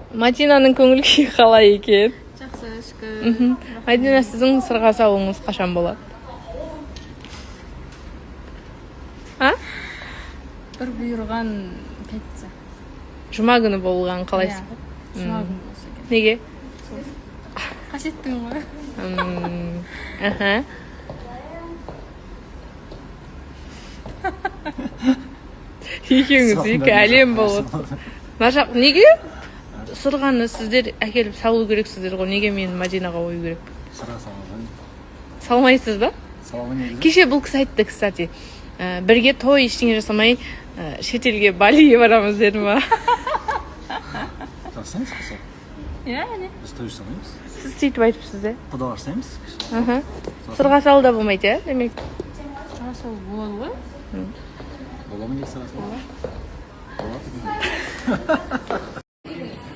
Мадинаның көңіл күйі қалай екен? Жақсы, шүкір. Мадина, сіздің сырға салуыңыз қашан болады? А? Бір бұйырған пятница. Жұма күні болған қалайсыз? Иә, жұма күні болса екен. Неге? Қасиетті күн ғой. Аха. Екеуіңіз екі әлем болып. Мына жақ неге? Сырғаны сіздер әкеліп салу керексіздер ғой. Неге мен Мадинаға қою керек? Сырға салған. Салмайсыз ба? Салған негізі. Кеше бұл кісі айтты, кстати. Бірге той ештеңе жасамай, шетелге, Балиге барамыз деді ма? Жасаймыз қысыр. Иә, не? Біз той жасамаймыз. Сіз сөйтіп айтыпсыз, иә? Құдалар жасаймыз. Аха. Сырға салу да болмайды, иә? Демек. Сырға салу болады ғой. Бола ма негізі сырға салу? Болады.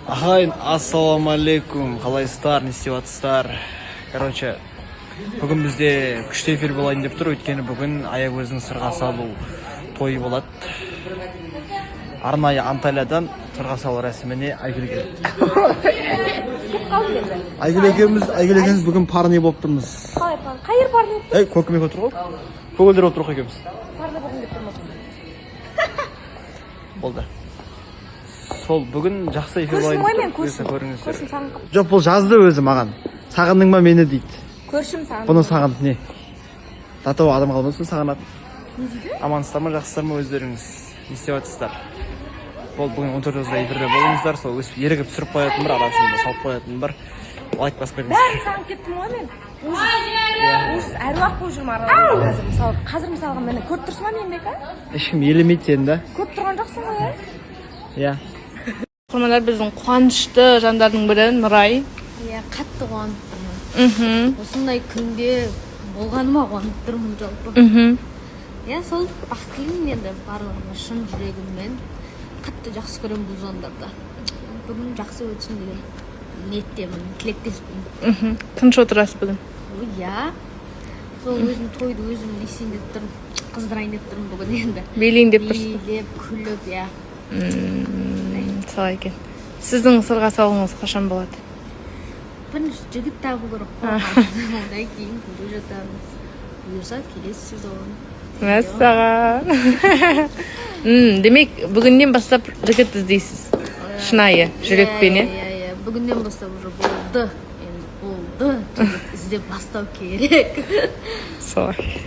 Ағайын, ассалаумағалейкум, қалайсыздар, не істеп жатсыздар? Короче, бүгін бізде күшті эфир болайын деп тұр, өйткені бүгін Аягөздің сырға салу тойы болады. Арнайы Анталиядан сырға салу рәсіміне Айгүл келді. Айгүл екеуміз бүгін парный болып тұрмыз. Қалай пар? Қай жер парный болып? Ей, көкімек отыр ғой. Көгілдір болып тұр ғой екеуміз. Парный болғым келіп тұр ма сонда? Болды. Сол бүгін жақсы эфир Көршім болайын ғой деп мен, тұр. Бұйырса көршім. көріңіздер. Көршім сағынып қалды. Жоқ, бұл жазды өзі маған. Сағындың ба мені дейді. Көршім сағынып. Бұны сағынып не? До того адам қалмасын сағынады. Не дейді? Амансыздар ма, жақсыздар ма өздеріңіз? Не істеп жатсыздар? Болды, бүгін 14.30-да эфирде болыңыздар. Сол өстіп ерігіп түсіріп қоятын бар, арасында салып қоятын бар. Лайк басып кетіңіздер. Бәрін сағынып кеттім ғой мен. Ужас. Ужас, әруақ болып жүрмін араларында қазір. Мысалы, қазір мысалға мені көріп тұрсың ба мен, Бека? Ешкім елемейді сені да. Көріп тұрған жоқсың ғой, иә? Иә. Оқырмандар, біздің қуанышты жандардың бірі Нұрай. Иә, қатты қуанып тұрмын. Осындай күнде болғаныма қуанып тұрмын жалпы. Иә, сол бақыт тілеймін енді барлығына шын жүрегіммен. Қатты жақсы көремін бұл жандарды. Бүгін жақсы өтсін деген ниеттемін, тілектеспін. Тыныш отырасыз бүгін. Ой, иә. Сол өзім тойды өзім не істейін деп тұрмын, қыздырайын деп тұрмын бүгін енді. Билейін деп тұрсыз. Билеп, күліп, иә. Солай екен. Сіздің сырға салуыңыз қашан болады? Бірінші жігіт табу керек қой. Одан кейін көре жатармыз. Бұйырса, келесі сезон. Мәссаған. Демек, бүгіннен бастап жігіт іздейсіз. Шынайы жүрекпен, иә? иә? Иә, бүгіннен бастап уже болды. Енді болды. Жігіт іздеп бастау керек. Солай.